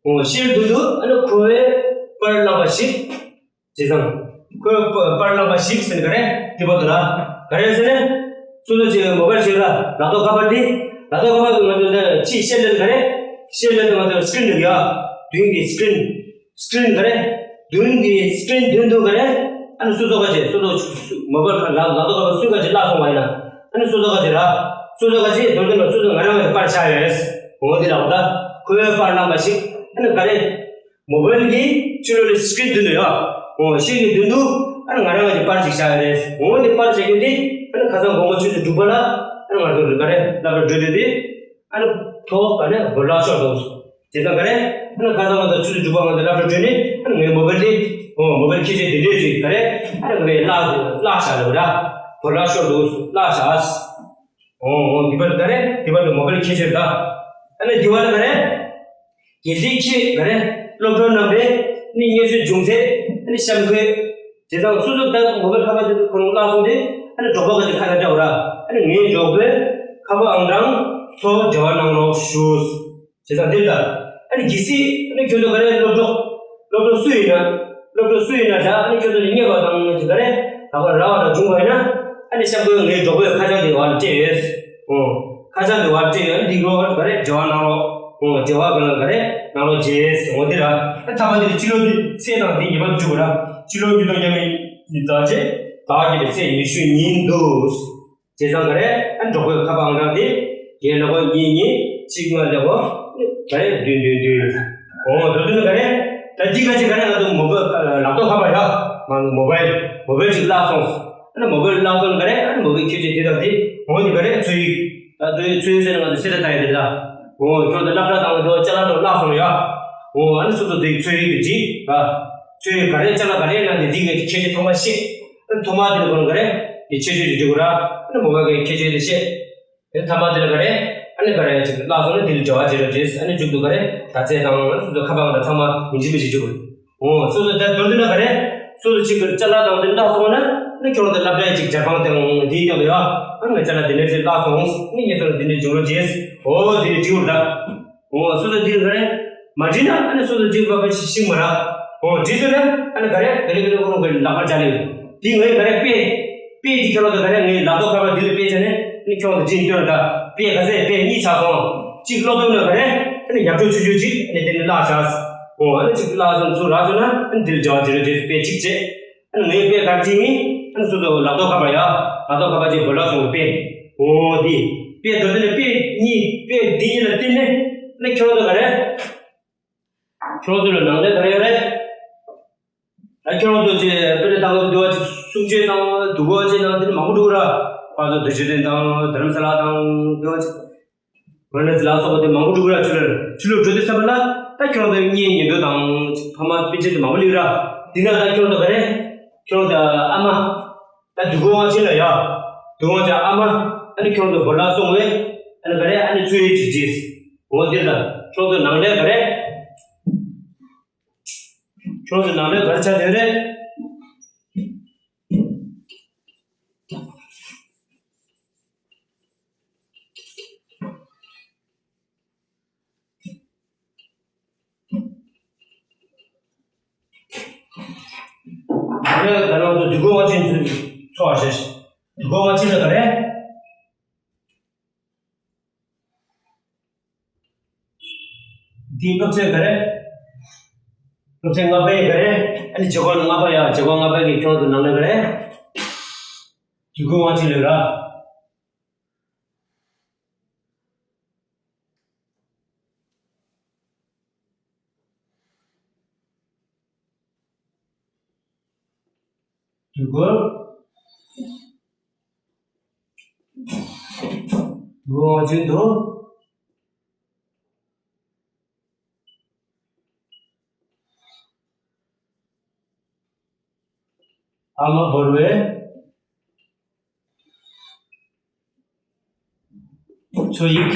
ཨོ་ཤེལ་མདུན་དུ་ཨ་ནི་ཁོ་བོས་པར་བླངས་པ་ཞིག་བྱས་ཙང་། ཁོ་བོས་པར་བླངས་པ་ཞིག་ཟེར་ནས་ག་རེ། དེ་བར་དུ་ལ། ག་རེ་ཟེར་ནས། སོ་སོ་ཅིག་མོ་བེལ་ཞིག་ལ་ལག་ཐོགས་ཀ་བར་དེ། ལག་ཐོགས་ཀ་བར་དུ་ང་ཚོ་འདི་ཕྱིའི་ཤེལ་ལ་ག་རེ། ཤེལ་ལ་ང་ཚོ་སི་ཀི་རིན་འདུག་ཡ། མདུན་གྱི་སི་ཀི་རིན། སི་ཀི་རིན་ག་རེ། མདུན་གྱི་སི་ཀི་རིན་མདུན་དུ་ག་རེ། ཨ་ནི་སོ་སོ་ག་ཅེ་སོ་སོ་མོ་བེལ་ཁ་ལ་ལག་ཐོགས་ཁ་པར་སུས་ག་ཅེ་བརླག་སོང་བ་ཡིན་ན། ཨ་ནི་སོ་སོ་ག་ཅེ་ར། སོ་སོ་ག་ཅེ་མདོར་བསྡུས་ན་སོ་སོ་ང་རང་ག་ཅེ་པར་བཞག་ཡོད། འོ་དེ་ལ་འོ་ད་ཁོས་པར་བླངས་པ་ཞིག་ཨ་ནི་ག་རེ། མོ་བེལ་གྱི་ཕྱི་ལོགས་ལ་སི་ཀི་རིན་མདུན་དུ་ཡོད། འོ་ཤེལ་གྱི་མདུན་དུ་ཨ་ནི་ང་རང་ག་ཅེ་པར་ཅིག་བཞག་ཡོད། འོ་དེ་པར་བཞག་རྒྱུ་དེ་ཨ་ནི་ཁ་སང་དགོང་མོ་ཆུ་ཚོད་དྲུག་པ་ལ་ཨ་ནི་ང་ཚོ་ག་རེ་སློབ་གྲྭ་འགྲོ་དུས་དེ། ཨ་ནི་ཐོག་ག་ནས་བོར་ལག་ཤོར་འདུག་དེ་ཙང་ག་རེ། ཨ་ནི་ཁ་སང་ང་ཚོ་ཆུ་ཚོད་དྲུག་པ་ང་ཚོ་སློབ་གྲྭ་གྲོལ་ནས་ཨ་ནི་ངའི་མོ་བེལ་དེ། ཨོ་མོ་བེལ་ཁྱད་ཆོས་དེ་འདྲས་ཅིག་ག་རེ། ཨ་ནི་ངའི་བརླག་བརླག་བཞག་ལབ་ར། བོར་ལག་ཤོར་འདུག་བརླག་བཞག་ཨོ་ཨོ་འདི་པར་ག་རེ། འདི་པར་དུ་མོ་བེལ་ཁྱད་ཆོས་ད། ཨ་ནི་འདི་པར་ག་རེ། དགེ་ལྡན་ཁྱེད་ག་རེ། སློབ་གྲོགས་རྣམ་པས་ནི་ངལ་གསོའི་འབྱུང་རྩ་ནི་གཤམ་འཁོད། དེ་དང་སོ་སོ་ལྟར་མོ་བེལ་ཁ་པར་དེ་ཁོ་རང་བརླག་སོང་སྟེ་ཨ་ནི་གྲོགས་པོ་ག་ཅིག་ཁ་ལ་སྤྲད་པ་ར། ཨ་ནི་ངའི་གྲོགས་པོས་ཁ་པར་ཨང་གྲངས་ཐོག་འབྲེལ་བ་གནང་རོགས་ཞུ། བྱས་ཙང་འདིར་ལྟར། ཨ་ནི་གལ་སྲིད་ཨ་ནི་ཁྱོད་ཚོ་ག་རེ་སློབ་གྲོགས། སློབ་གྲོགས་སུ་ཡིན་ན། སློབ་གྲོགས་སུ་ཡིན་ན་ད་ཨ་ནི་ཁྱོད་ཚོ་ནི་རྙེད་པ་དང་ཅིག་ག་རེ། ད་ག་ར་བ་དང་བྱུང་བ་ཡིན་ན། ཨ་ནི་གཤམ་དུ་ངའི་གྲོགས་པོས་ཁ་བྱང་དེ་བར་སྤྲད་ཡོད། ཨོ། ཁ་བྱང་དེ་བར་སྤྲད་ཡོད། འདི་རོགས་ག་རེ་འབྲེལ་བ་གནང་རོགས། ཨོ་འབྲེལ་བ་ག་རེ་གནང་རོགས་བྱས། འོ་འདི་ར། ཨ་ཐ་མ་དེ་ནི་ཕྱི་ལོགས་དེ་ཚེས་དང་དེ་ངེས་པར་དུ་བཅུག་ར། ཕྱི་ལོགས་ཉིས་སྟོང་ཉི་ཤུ་ནི་ཟླ་བྱས། ཟླ་བརྒྱད་པའི་ཚེས་ཉི་ཤུ་ཉིན་དུ། བྱས་ཙང་ག་རེ། ཨ་གྲོགས་པོའི་ཁ་པར་ཨང་གྲངས་དེ། བརྒྱད་ཀླད་ཀོར་གཉིས་གཉིས་གཅིག་ལྔ་ཀླད་ཀོར། ག་རེ་བདུན་བདུན་བདུན། འོ་མདོར་བསྡུས་ན་ག་རེ། ད་འདི་ག་ཅིག་ག་རེ་ང་ཚོ་མོ་བེལ་ལག་ཐོགས་ཁ་པར་ཡ། ང་ཚོ་མོ་བེལ། མོ་བེལ་ཅིག་བརླག་སོང་། ཨ་ནི་མོ་བེལ་བརླག་སོང་ག་རེ། ཨ་ནི་མོ་བེལ་ཁྱད་ཆོས་དེ་དང་དེ། འོ་འདི་ག་རེ་འཚོལ་ཡིག་ད་འཚོལ་ཡིག་འཚོལ་ཡིག་ཟེར་ན་ང་ཚོ་གསལ་བསྒྲགས་བཏང་ཡ་དེ་ལ། འོ་ཁྱོད་ཚོ་སློབ་གྲྭ་དང་འགྲོ་ཅ་ལག་དང་བརླག་སོང་ཡ། འོ་ཨ་ནི་སོ་སོ་དེ་འཚོལ་ཡིག་དེ་བྲིས། ཨ་འཚོལ་ཡིག་ག་རེ་ཅ་ལག་ག་རེ་ལ་དེ་འདི་ག་ཁྱད་ཆོས་ཚང་མ་ཤེས། ཐོག་མ་དེ་ལ་ཁོ་རང་ག་རེ། དེ་ཆེ་ཆེ་ཞིག་འཇུག་ར། ཨ་ནི་མོ་བ་གའི་ཁྱད་ཆོས་དེ་བཤད། དེ་ཐ་མ་དེ་ལ་ག་རེ། ཨ་ནི་ག་རེ་ཅིག་བརླག་སོང་ན་དེ་ལ་འབྲེལ་བ་བྱེད་རོགས་བྱེད། ཨ་ནི་མཇུག་ཏུ་ག་རེ། ད་ཚེས་དང་སོ་སོ་ཁ་པར་ལ་ཚང་མ་མི་འཇིགས་མི་ཞིག་འཇུག་འོ་སོ་སོ་ད་མདོར་བསྡུས་ན་ག་རེ། སོ་སོ་ཅིག་གི་ཅ་ལག་དང་དེ་བརླག་སོང་ན། ཨ་ནི་ཁྱོད་རང་ཚོ་སློབ་གྲྭའི་ཅིག་ཇ་ཕང་དང་དེའི་སྟེང་དུ་ཡ། ཨ་ནི་ཅ་ལག་དེ་འདྲས་ཅིག་བརླག་སོང་། ཨ་ནི་ངེད་ཚོ་ལ་དེ་འདྲས་འབྱུང་རོགས་བྱེད། འོ་དེ་འདྲས་འབྲི་བར་ད། འོ་སོ་སོ་འདི་ག་རེ། མ་བྲིས་ན་ཨ་ནི་སོ་སོ་འདི་བ་བ་ཤི་ཤིང་མ་ར། འོ་བྲིས་སོང་ན་ཨ་ནི་ག་རེ་ག་རེ་ག་རེ་ཁོ་རང་གི་ལག་པར་སྦྱར་ལེ། འདི་ངས་ག་རེ་དཔེ། དཔེ་འདི་ཁྱོད་རང་ཚོ་ག་རེ་ངའི་ལག་ཐོག་ཁ་པར་འདི་ལ་དཔེ་བྱས་ནས་ཨ་ནི་ཁྱོད་རང་ཚོ་འདི་སྟོན་དང་། དཔེ་ག་ཚད་དཔེ་གཉིས་ཆགས་སོང་། གཅིག་སློབ་ཐུབ་ན་ག་རེ་ཨ་ནི་ཡག་ཤོས་ཆུང་ཆུང་གཅིག་ཨ་ནི་དེ་ནི་བརླག་བཞག་འོ་ཨ་ནི་གཅིག་བརླག་སོང་ཚུར་རག་སོང་ན་ཨ་ནི་འདི་ལ་བྱ་བ་བྱེད་རོགས་བྱེད། དཔེ་གཅིག་བྱས། ཨ་ནི་ངའི་དཔེ་ག་རེ་གཅིག་ནི་ཨ་ནི་སོ་སོ་ལག་ཐོག་ཁ་པར་ཡ། ལག་ཐོག་ཁ་པར་གཅིག་བོར་ལ་སོང་བའི་དཔེ། འོ་འདི་དཔེ་འདི་འདི་ནི་དཔེ་གཉིས་དཔེ་འདི་གཉིས་ལ་བརྟེན་ནས་ཨ་ནི་ཁྱོད་རང་ཚོ་ག་རེ། ཁྱོད་རང་ཚོ་ལ་ནང་ལས་ག་རེ་ཡོད་རེད། ད་ཁྱོད་རང་ཚོ་ཅིག་དཔེར་ན་ད་ང་ཚོ་འདི་བ་ཅིག་གསུང་ཆོས་དང་འདུ་ག་ཅིག་དང་འདི་ནི་མང་པོ་འདུག་ར། ཁ་སང་དུས་ཆེན་དང་དྷ་རམ་ས་ལ་དང་འདི་བ་ཅིག་ཝ་ར་ཎ་སི་ལ་སོགས་པ་དེ་མང་པོ་འདུག་ར། ཆུ་ལ་ཆུ་ལ་འགྲོ་དུས་ཙམ་པ་ལ་ད་ཁྱོད་རང་ཚོ་གཉེན་ཉེ་འདུག་དང་ཅིག་ཕ་མ་སྤུན་མཆེད་དེ་མང་པོ་སླེབས་ར། འདི་ན་ད་ཁྱོད་རང་ཚོ་ག་རེ། ཁྱོད་རང་ཚོ་ཨ་མ། ད་འདུ་ག་དབང་ཆེན་ལ་ཡ། འདུ་ག་དབང་ཆེན་ཨ་མ། ཨ་ནི་ཁྱོད་རང་ཚོ་བོར་ལ་སོང་བས། ཨ་ནི་ག་རེ་ཨ་ནི་ཚུར་ཡིད་ཅིག་བྱས། འོ་འདི་ལ་ཁྱོད་ཚོ་ནང་ལས་ག་རེ། ཁྱོད་ཚོ་ནང་ལས་ག་རེ་ཆགས་བསྡད་རེད། ད་རེས་ད་རུང་ཚོ་འདུ་ག་དབང་ཆེན་ཚོ་ཚོགས་ཞེས། འདུ་ག་དབང་ཆེན་ལ་ག་རེ། འདིའི་སློབ་ཚན་ག་རེ། སློབ་ཚན་ལྔ་པའི་ག་རེ། ཨ་ནི་བྱེད་སྒོ་ལྔ་པ་ཡ། བྱེད་སྒོ་ལྔ་པའི་གི་ཁྱོད་ཚོ་ནང་ལ་ག་རེ། འདུ་ག་དབང་ཆེན་ལ་ར། འདུ་ག་འདུ་ག་དབང་ཆེན་དུ། ཨ་མ་བོར་བའི་འཚོ་ཡིག་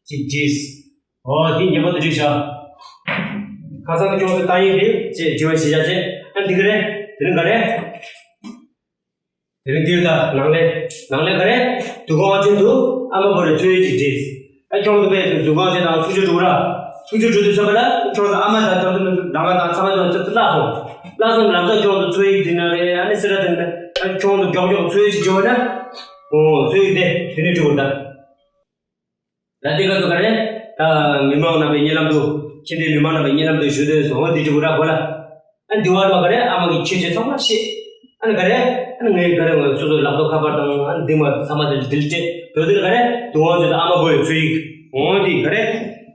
ཅིག་བྲིས། འོ་འདི་ངེས་པར་དུ་བྲིས་བཞག་ཁ་སང་གི་ཁྱོད་ཚོ་ལྟ་ཡིག་འདི་ཅེས་བྲིས་པ་ཞིག་བཞག་ཅེས། ཨ་འདི་ག་རེ། དེ་རིང་ག་རེ། དེ་རིང་འདིར་ད་ནང་ལས་ནང་ལས་ག་རེ། འདུ་ག་དབང་ཆེན་དུ་ཨ་མ་བོར་བའི་འཚོ་ཡིག་ཅིག་བྲིས། ཨ་ཁྱོད་ཚོ་པས་འདུ་ག་དབང་ཆེན་དང་གསུང་ཆོས་སྒྲུག་ར། གསུང་ཆོས་སྒྲུག་དུས་ཙམ་པ་ལ་ཁྱོད་ཚོ་ཨ་མ་དང་ད་དུང་ནང་ང་དང་ཚང་མ་ཚོ་ཚོ་བརླག་སོང་། བརླག་སོང་ལམ་སང་ཁྱོད་ཚོ་འཚོ་ཡིག་འདི་ན་རེ་ཨ་ནི་སེ་ར་དེ་ན་ཨ་ཁྱོད་ཚོ་མགྱོགས་མགྱོགས་འཚོ་ཡིག་ཅིག་བྲིས་པ་ན། འོ་འཚོ་ཡིག་དེ་དེ་ནས་སྒྲུག་ད། ད་དེ་ག་ཚོད་ག་རེ། ད་མི་མང་རྣམ་པའི་སྙན་ལམ་དུ། ཁྱིམ་སྡེ་མི་མང་རྣམ་པའི་སྙན་ལམ་དུ་ཞུ་འདོད་སོང་འོ་དེ་ཅིག་ར་གོ་ལ། ཨ་འདི་བར་མ་ག་རེ་ཨ་མ་གི་ཁྱད་ཆོས་ཚང་མ་ཤེས། ཨ་ནི་ག་རེ། ཨ་ནི་ངའི་ག་རེ་ངོ་སོ་སོ་ལག་ཐོག་ཁ་པར་དང་ཨ་ནི་འདི་མ་ཚང་མ་དེ་འདིལ་ཏེ་དོ་དེ་ག་རེ་དུ་འོང་ཅེ་ད་ཨ་མ་བོ་ཡི་ཚུལ་ཡིག་འོང་དེ་ག་རེ།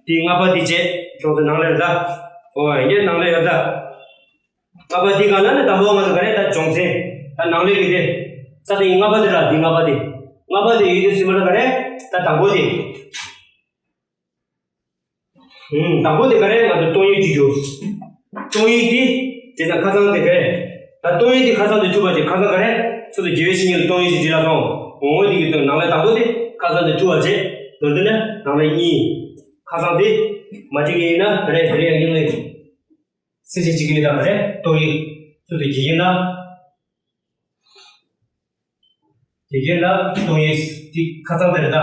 དེ་ལྔ་པ་དེ་བཅས་ཁྱོད་ཚོ་ནང་ལ་ཡོད་ད། ཨོ་ཡ་ངའི་ནང་ལ་ཡོད་ད། ལྔ་པ་འདི་གང་ལ་ནི་དང་པོ་ང་ཚོ་ག་རེ་ད་སྦྱོང་ཚན། ད་ནང་ལས་ཀྱི་དེ། ས་དེ་ལྔ་པ་དེ་ར་འདི་ལྔ་པ་དེ། ལྔ་པ་དེ་ཡོད་དུས་ཟིན་པ་ལ་ག་རེ། ད་དང་པོ་དེ། ཨུམ་དང་པོ་དེ་ག་རེ་ང་ཚོ་སྟོང་ཡིག་བྲིས་རྒྱུ། སྟོང་ཡིག་དེ། དེ་ཚ་ཁ་སང་དེ་ག་རེ། ད་སྟོང་ཡིག་དེ་ཁ་སང་དེ་ཐུབ་པ་བྱས་ཁ་སང་ག་རེ། སོ་སོ་དགེ་བའི་བཤེས་གཉེན་ལ་སྟོང་ཡིག་ཅིག་བྲིས་ལ་སོང་། འོ་དེ་གི་དོན་ནང་ལས་དང་པོ་དེ་ཁ་སང་དེ་ཐུབ་པ་བྱས། དོན་དུ་ནི་ནང་ལས་གཉིས། ཁ་སང་དེ་མ་བྲིས་གི་ཡིན་ན་ག་རེ་དེ་རེ་ཡང་ཡོང་ངེས། སེམས་ཅན་གཅིག་གིས་དང་རེ་སྟོང་ཡིག་སུ་དུ་དགེ་རྒན་ལ། དགེ་རྒན་ལ་སྟོང་ཡིག་དེ་ཁ་སང་དེར་ད།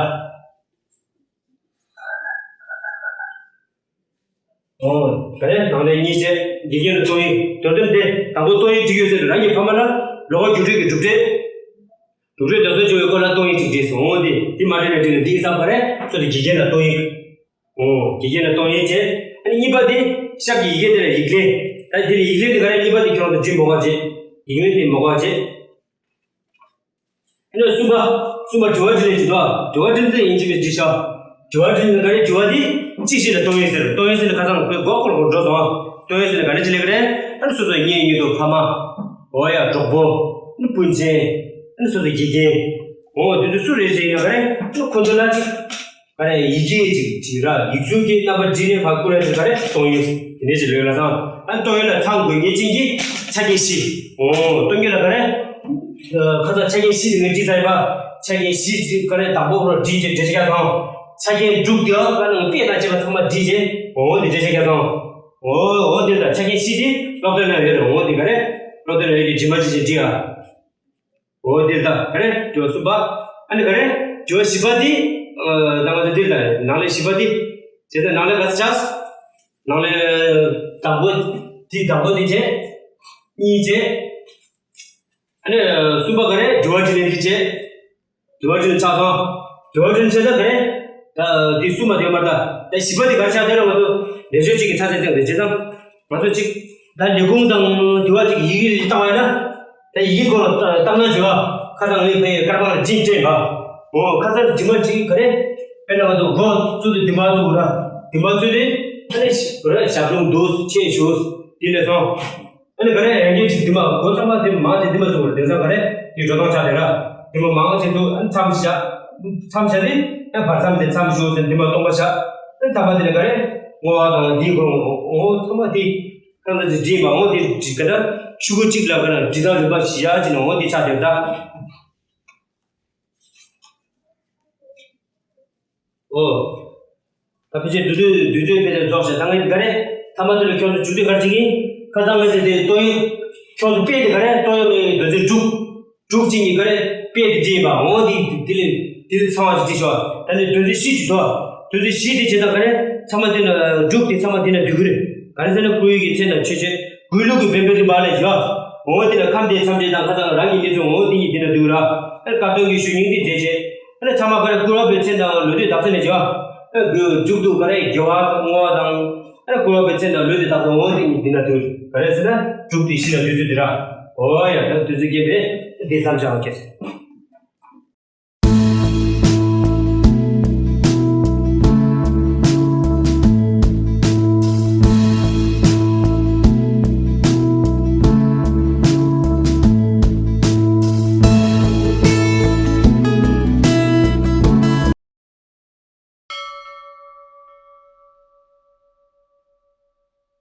ཨོ། ད་རེས་ནང་ལས་གཉིས་བྱས་དགེ་རྒན་ལ་སྟོང་ཡིག་དོན་དམ་དེ་དང་པོ་སྟོང་ཡིག་བྲིས་ཡོད་ཟེར་རང་གི་ཕ་མ་ལ་ལོ་ག་རྒྱུགས་སྤྲོད་ཀྱི་གྲུབ་འབྲས། གྲུབ་འབྲས་དེ་ཚོ་བྱུང་བའི་སྐོར་ལ་སྟོང་ཡིག་ཅིག་བྲིས་སོང་འོ་དེ་དེ་མ་བྲིས་ན་བྲིས་ན་འདི་ཡིག་ཚང་ག་རེ་སུ་དུ་དགེ་རྒན་ལ་སྟོང་ཡིག་ཨོ། དགེ་རྒན་ལ་སྟོང་ཡིག་བྱས། ཨ་ནི་གཉིས་པ་དེ་ཤག་གི་ཡི་གེ་དེ་ལ་ཡིག་ལན། ད་དེ་ལ་ཡིག་ལན་དེ་ག་རེ་གཉིས་པ་དེ་ཁྱོད་ཚོ་འབྲི་མོ་ག་བྱེད། ཡིག་ལན་དེ་མོ་ག་བྱེད། ཨ་ནི་གསུམ་པ། གསུམ་པ་དྲི་བ་དྲིས་ལན་བྱེད་དོ། དྲི་བ་དྲིས་ལན་དེ་ཡིན་གཅིག་མིན་གཅིག་བྱ། དྲི་བ་དྲིས་ལན་ག་རེ་དྲི་བ་དེ་གཅིག་ཤེས་ལ་སྟོང་ཡིག་ཟེར་སྟོང་ཡིག་ཟེར་ལ་ཁ་སང་ཁོས་མགོ་སྐོར་སྐོར་འགྲོ་སོང་། སྟོང་ཡིག་ཟེར་ལ་ག་རེ་བྱེད་ལེ་ག་རེ། ཨ་ནི་སོ་སོ་གཉེན་ཉེ་དུ་ཕ་མ། འོ་ཡ་གྲོགས་པོ། ཨ་ནི་སྤུན་མཆེད། ཨ་ནི་སོ་སོ་དགེ་རྒན། འོ་དེ་ཚོ་སུ་རེད་ཅེ་ཡིན་ན་ག་རེ། ཨ་ནི་ཁོ་ཚོ་ལ་ཅིག་ག་རེ་ཡི་གེ་ཅིག་བྲིས་ར་ཡིག་ཆུང་གི་རྣམ་པ་བྲིས་ནས་ཕར་བསྐུར་ར་ཅིག་ག་རེ་སྟོང་ཡིག་དེ་འདྲས་ཅིག་ལོས་ལ་སང་ཨ་ནི་སྟོང་ཡིག་ལ་ཚང་དགོས་ངེས་ཅན་གྱི་ཆ་རྐྱེན་བཞི། འོ་སྟོང་ཡིག་ལ་ག་རེ། ཁ་སང་ཆ་རྐྱེན་བཞི་དེ་ངས་བྲིས་ཚར་ཡིན་པ། ཆ་རྐྱེན་བཞི་ཅིག་ག་རེ་དང་པོ་རོ་བྲིས་ཅིག་འགྲེལ་བཤད་རྒྱག་སོང་། ཆ་རྐྱེན་དྲུག་དེ་ཨ་ནི་དཔེ་དང་བཅས་པ་ཚང་མ་བྲིས་ཅིག་འོ་དེ་འགྲེལ་བཤད་རྒྱག་སོང་། འོ་འོ་དེ་ལ་ཆ་རྐྱེན་བཞི་དེ་སློབ་སྟོན་ན་ཡོད་རེད། འོ་དེ་ག་རེ་སློབ་སྟོན་ན་ཡོད་ཀྱི་རྗེས་མ་ཅིག་ཅིག་བྲིས་ཨ། འོ་དེ་ལྟ་ག་རེ་དྲི་བ་གསུམ་པ། ཨ་ནི་ག་རེ་དྲི་བ་བཞི་པ་དེ། ད་ང་ཚོ་དེ་ལྟ་ནང་ལས་བཞི་པ་དེ། བྱས་ཙང་ནང་ལས་ག་ཚོད་ཆགས། ནང་ལས་དང་པོ་དེ་དང་པོ་དེ་བྱས། གཉིས་བྱས། ཨ་ནི་གསུམ་པ་ག་རེ། དྲི་བ་དྲིས་ལན་དེ་བྱས། དྲི་བ་དྲིས་ལན་ཆགས་སོང་། དྲི་བ་དྲིས་ལན་བྱས་ད་ག་རེ། ད་དེ་གསུམ་མ་དེ་མར་ད། ད་བཞི་པ་དེ་ག་རེ་ཆགས་དེ་ར། ང་ཚོ་ལས་ཕྱོད་གཅིག་གི་ཚ་ཚད་ཙམ་རེད། བྱས་ཙང་ང་ཚོ་གཅིག་ད་ལས་ཁུངས་དང་དྲི་བ་གཅིག་ཡི་གེ་རེ་བཏང་བ་ཡིན་ན། ད་ཡི་གེ་སྐོར་ལ་བཏང་ན་བྱས་པ། ཁ་སང་ངས་ཕ་གིའི་ཀར་པང་ལ་ཅིག་སྤྲད་པ། འོ་ཁ་སང་དྲི་མ་གཅིག་ག་རེ། དཔེར་ན་ང་ཚོ་མགོ་བཙུགས་དུས་དྲི་མ་བཙུགས་ར། དྲི་མ་བཙུགས་དུས་ཨ་ནི་ག་རེ། ཞབས་དྲུང་འདུག་ཆེ་ཞུ། དེ་ནས་སོང་། ཨ་ནི་ག་རེ། ཡང་བསྐྱར་གཅིག་དྲི་མ། མགོ་ཚང་མ་དེ་མང་དེ་དྲི་མ་བཙུགས་པར། དེང་སང་ག་རེ་དེ་འགྲོ་སྟངས་ཆགས་བསྡད་ར། དྲི་མ་མང་ཆེ་བཙུགས། ཨ་ནི་མཚམས་བཞག་མཚམས་བཞག་དེ་ཨ་བར་མཚམས་དེ་མཚམས་ཞུ་ཟེར་དྲི་མ་སྟོང་པ་བཞག་ཨ་ནི་ཐ་མ་དེ་ལ་ག་རེ། བསྔོ་བ་དང་དེའི་སྐོར་འོ་ཚང་མ་དེ་གང་ལྟར་དེ་བྲིས་པ། འོ་དེ་ག་འདྲ་ཤོག་གུ་གཅིག་ལ་ག་རེ་འབྲི་སྟངས་རིམ་པ་བཞི་ཡ་གཅིག་ནང་འོ་དེ་ཆགས་བསྡད་ད། ཨོ། ད་ཕལ་ཆེར་དུས་ཚོད་དུས་ཚོད་ཕལ་ཆེར་རྫོགས་ཤག་ད་ངས་ག་རེ། ཐ་མ་དེ་ལ་ཁྱོད་ཚོ་མཇུག་སྡུད་ག་རེ་བྱེད་ཀྱི་ཡིན། ཁ་སང་ངས་ཟེར་དེ་ཏོག་དབྱིབས། ཁྱོད་ཚོ་དཔེ་དེ་ག་རེ། ཏོག་དབྱིབས་ཀྱི་དུས་ཚོད་དྲུག་དྲུག་ཅིག་གཉིས་ག་རེ་དཔེ་དེ་བྲིས་པ། འོ་དེ་དེ་ལས་དེ་ལས་ཚང་བ་ཞིག་བྲིས་ཤོག་ད་ནི་དུས་ཚོད་བཞི་ཞིག་འདུག་དུས་ཚོད་བཞི་དེ་བྱེད་སྟངས་ག་རེ། ཚང་མ་དེ་ན་དྲུག་དེ་ཚང་མ་དེ་ན་འདུས་ཀྱི་རེད། ག་རེ་ཟེར་ན་སྐུ་ཡི་གི་མཚན་དང་ཆོས་ཅན། དགུ་ལུགས་ཀྱི་བེམ་པོའི་རིམ་པ་ལས་བཞག་འོ་དེ་ལ་ཁམས་དེ་མཚམས་བཅད་དང་ཁ་སང་རང་གི་གནས་ཚུལ་འོ་དེ་གཉིས་དེ་ན་འདུས་ར། ཨ་ཁ་ཏོན་གྱི་ཞུ་སྙིང་དེ་བྱས་བྱས། ཨ་ཚང་མ་ག་རེ། བསྐུར་བ་པའི་མཚན་དང་ལོ་དུས་དག་ས་ནས་བྱས། ཨ་མཇུག་ཏུ་ག་རེ་དགེ་བ་བསྔོ་བ་དང་། ཨ་བསྐུར་བ་པའི་མཚན་དང་ལོ་དུས་དག་ས་འོ་དེ་གཉིས་དེ་ན་འདུས། ག་རེ་ཟེར་ན་དྲུག་དེ་བཞི་ན་འདུས་ཚུལ་དེ་ར། འོ་ཡ། ད་དུས་ཚོད་རྒྱས་པས་དེ་མཚམས་བཞག་གེ།